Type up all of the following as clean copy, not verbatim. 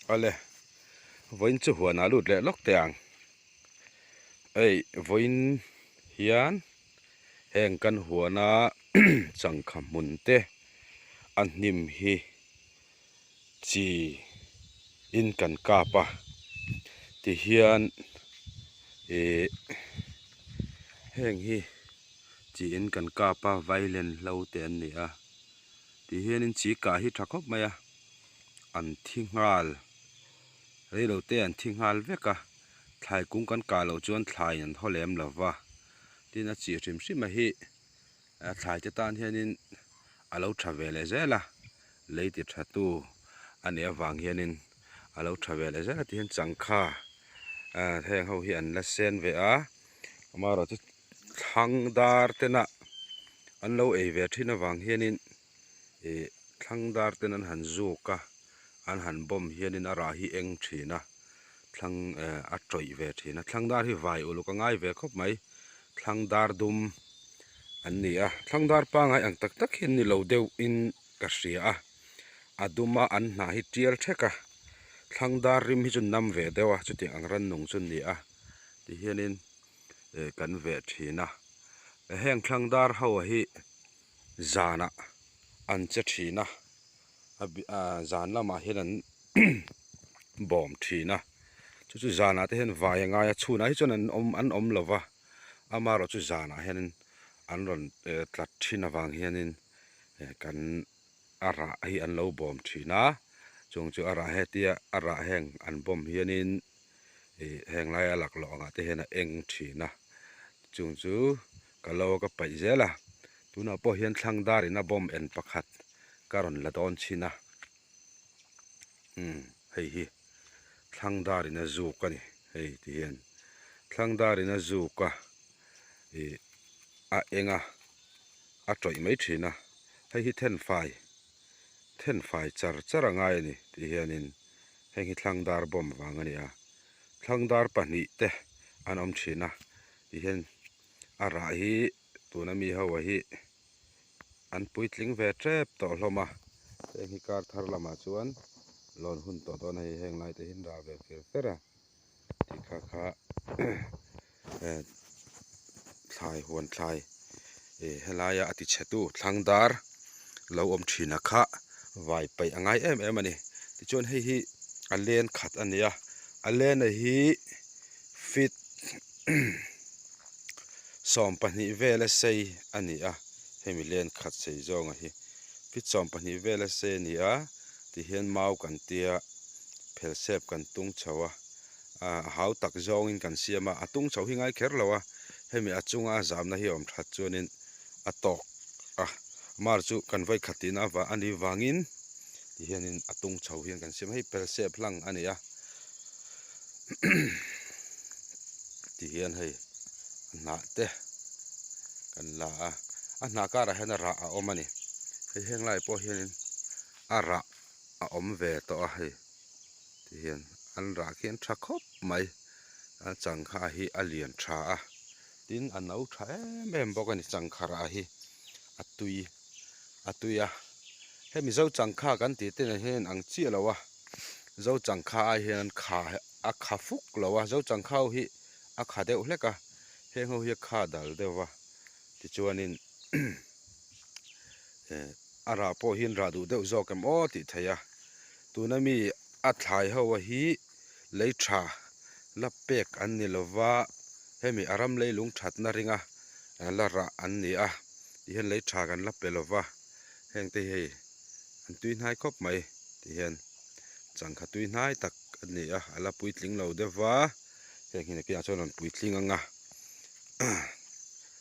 Awle, vawiin chu huanah lut leh lawk teh ang. Hei vawiin hian heng kan huana changkha hmun te a hnim hi chi in kan kap a tihian ih heng hi chi in kan kap a vailen hlo te an ni a tihianin chi kah hi tha khawp mai a an thi nghal reilo te an thi nghal vek a thlai kung kan kah loh chuan thlai an haw lem lo va tin a chi hrim hrim a hi a thlai te tan hianin a lo tha ve leh zel a lei ti tha tu a nih avang hianin a lo tha ve leh zel a tihian changkha ah heng ho hi an la sen ve a amaherawhchu thlang dar tena an lo ei ve thin avang hianin ih thlang dar ten an han zuk a an han bawm hianin a rah hi eng thin a thlang eh a tawih ve thin a thlang dar hi vai uluk a ngai ve khawp mai thlang dar dum an ni a thlang dar pangai ang tak tak hi an ni lo deuh in ka hria a a dum a an hnah hi tial thek a thlang dar rim hi chu nam ve deuh a chutiang ang rannung chu an ni a tihianin eh kan veh thin a heng thlang dar ho hi zanah an che thin a a zan lamah hian an bawm thin a chu chu zanah te hian vai a ngai a chhunah hi chuan an awm an awm lo va amaherawh chu zanah hianin an rawn tlat thin avang hianin kan a rah hi an lo bawm thin a chung chu a rah hetia a rah heng an bawm hianin ih heng laia laklawh angah te hian a eng thin a chung chu ka lo ka paih zel a tunah pawh hian thlang dar in a bawm en pakhat ka rawn la dawn chhin a umm hei hi thlang dar in a zuk a ni hei ti hian thlang dar in a zuk a ih a eng a a tawih mai thin a hei hi thenfai thenfai char char a ngai a ni ti hianin heng hi thlang dar bawm vang a ni a thlang dar pahnih te an awm thin a tihian a rah hi tuna mi ho ah hi an puitling ve tep tawh hlawm a heng hi kar thar lamah chuan lawn hun tawh dawn a hei heng lai te hi an rah ve fir fer a tih kha kha thlai huan thlai ih helaia a ti chhe tu thlang dar lo awm thin a kha vai paih a ngai em em a ni tichuan hei hi a len khat a ni a a len a hi feet 12 vela sei a ni a hemi len khat sei zawng a hi feet 12 vela sei a ni a tihian mau kan tia phelsep kan tung chho a a hau tak zawngin kan siam a a tung chho hi ngai kher lo a hemi a chunga a zamna hi a awm that chuanin a tawk a mar chu kan vawi khat tihna avang a nih vangin tihianin a tung chho hian kan siam a hei pelsep hlang a ni a tihian hei a hnah te kan la a a hnah karah hian a rah a awm a ni hei heng lai pawh hianin a rah a awm ve tawh a hei. Tihian an rah khi an tha khawp mai a changkha hi a lian tha a tin a no tha em em bawk a ni changkha rah hi a tui a tui a hemi zo changkha kan tih te nen hian ang chiah lo a zo changkha ai hian an kha a kha fuk lo a zo changkha ho hi a kha deuh hlek a heng ho hi a kha dal deuh va tichuanin eh a rah pawh hi an rah duh deuh zawk em aw tih theih a. Tuna mi a thlai ho a hi lei tha la pek an ni lova hemi a ram leilung thatna ringa la rah an ni a tihian lei tha kan la pe lova heng te hi hei an tui hnai khawp mai tihian changkha tui hnai tak a ni a a la puitling lo deuh va heng hi nakinah chuan a rawn puitling ang a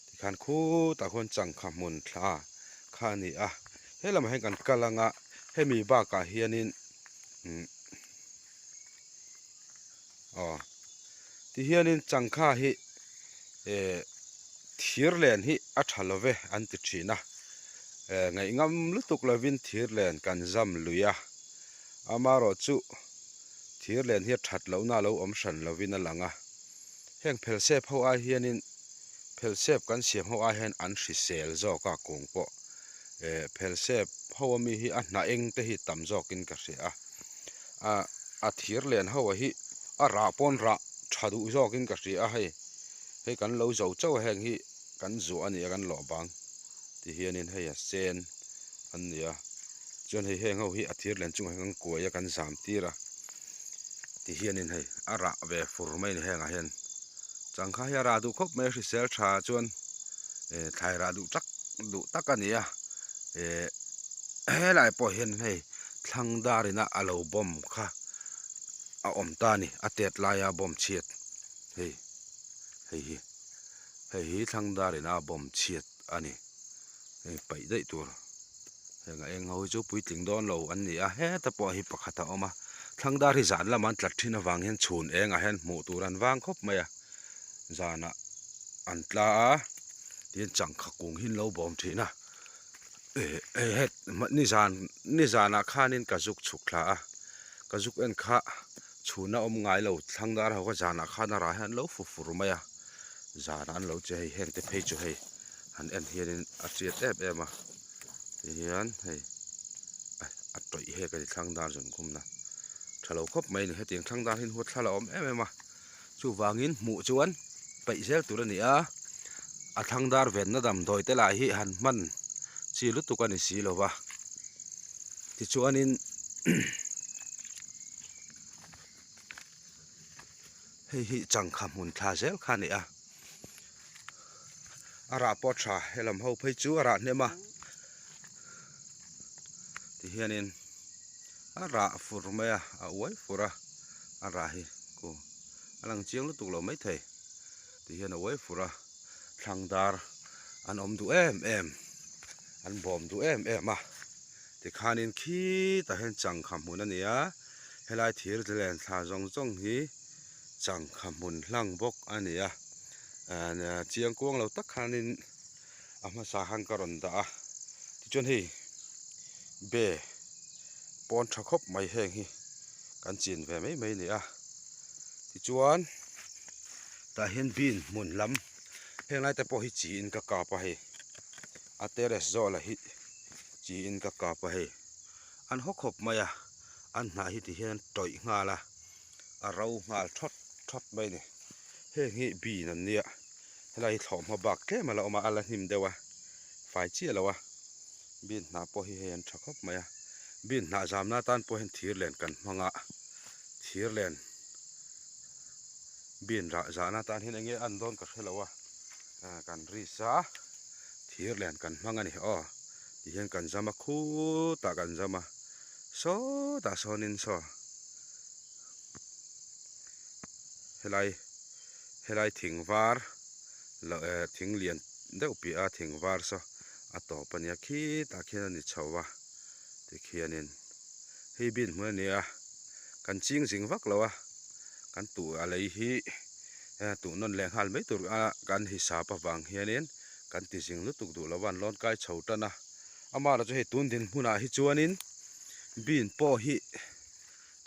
tikhan khutah khuan changkha hmun thla kha a ni a he lamah hian kan kal ang a hemi bakah hianin umm aw tihianin changkha hi eh thir len hi a tha lo ve an ti thin a eh ngaihngam lutuk lovin thir len kan zam lui a amaherawhchu thir len hi a that lohna a lo awm hran lovin a lang a heng phelsep ho ai hianin phelsep kan siam ho ai hian an hrisel zawk a kung pawh eh phelsep ho ami hi a hnah eng te hi tam zawkin ka hria a ah. A thir len ho a hi a rah pawn rah tha duh zawkin ka hria a hei hei kan lo zo chauh a heng hi kan zuah a ni a kan lawh bang ti hianin hei a sen an ni a chuan hei heng ho hi a thir len chungah hian kan kuai a kan zam tir a ti hianin hei a rah ve fur mai a ni hengah hian changkha hi a rah duh khawp mai a hrisel tha chuan eh thlai rah duh tak duh tak a ni a eh helai pawh hian hei. Thlang dar ina a lo bomb kha a awm ta a ni a tet laia bomb chhiat hei hei hi hei hi thlang dar ina a bomb chhiat a ni hei paih daih tur heng a eng ho hi chu puitling dawn lo an ni a heta pawh hi pakhat a awm a thlang dar hi zan lamah an tlat thin avang hian chhun engah hian hmuh tur an vang khawp mai a zanah an tla a tin changkha kung hi an lo bawm thin a. Nizan nizanah khanin ka zuk chhuk thla a ka zuk en kha chhuna awm ngai lo thlang dar ho kha zanah khan a rah hian an lo fu fur mai a zanah an lo che hei heng te phei chu hei han en hianin a tiat em em a tihian hei a tawih hek a ni thlang dar zun khumna tha lo khawp mai a ni hetiang thlang dar hi huat thla la awm em em a. Chuvangin hmuh chuan peih zel tur a ni a, a thlang dar venna damdawi te lah hi han hman chi lutuk a ni si lo va, tichuanin hei hi changkha hmun thla zel kha a ni a, a rah pawh a tha helam ho phei chu a rah hnem a tihianin a rah fur mai a a uai fur a a rah hi ku a lang chiang lutuk lo maithei ti hian a uai fur a thlang dar an awm duh em em an bawm duh em em a tikhanin khitah hian changkha hmun a ni a helai thir len thla zawng zawng hi changkha hmun hlang bawk a ni a chiang kuang lo tak khanin a hmasa khan ka rawn dah a tichuan hei be pawn tha khawp mai heng hi kan chin ve mai mai a ni a tichuan tah hian bean hmun lam heng lai te pawh hi chi in ka kap a hei a terrace zawh lah hi chi in ka kap a hei an haw khawp mai a an hnah hi ti hian an tawih nghal a a ro nghal thawt thawt mai a ni heng hi bean an nia. Helai hi thlawhhma bak tlem a la awm a, a la hnim deuh a, fai chiah lo a, bean hnah pawh hi hei an tha khawp mai a, bean hnah zamna atan pawh hian thir len kan hmang a, thir len bean rah zahna atan hian enge an dawn ka hre lo a, kan ris a, thir len kan hmang a ni aw, tihian kan zam a khutah kan zam a, sawtah sawnin saw helai. Helai thing var loh eh thing lian deuh piah a thing var saw a tawp a nia khitah khian a ni chho a tikhianin hei bin hmun a ni a kan ching zing vak lo a kan tuh a lei hi tuh nawn leh nghal mai tur a kan hisap avang hianin kan ti zing lutuk duh lo a an lawn kai chho tan a amaherawhchu chu hei tun dinhmunah hi chuanin bin pawh hi.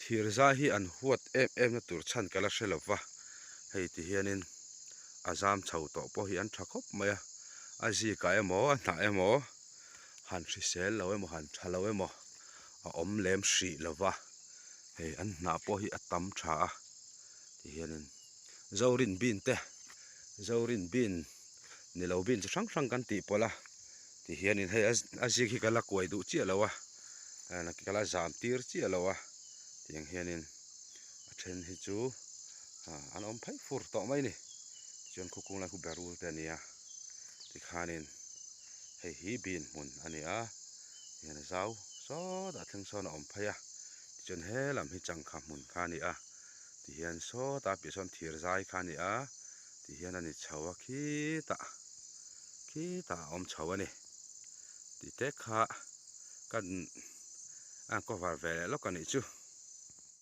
Thir zai hi an huat em em na tur chhan ka la hre lo va, hei ti hianin a zam chho tawh pawh hi an tha khawp mai a, a zikah emaw a hnah emaw han hrisel lo emaw han tha lo emaw a awm lem hrih lo va, hei an hnah pawh hi a tam tha a ti hianin Zorin bean te Zorin bean ni lo bean chi hrang hrang kan tih pawlh a ti hianin hei a zik hi ka la kuai duh chiah lo a. Ka la zam tir chiah lo a tiang hianin a then hi chu an awm phei fur tawh mai a ni tichuan khawkung lai khu berul te a ni a tikhanin hei hi bean hmun a ni a tihian a zau sawtah thleng sawn a awm phei a tichuan he lam hi changkha hmun kha a ni a tihian sawtah piah sawn thir zai kha a ni a tihian a ni chho a khitah khitah a awm chho a ni tih te kha. Kan a cover ve leh lawk a nih chu.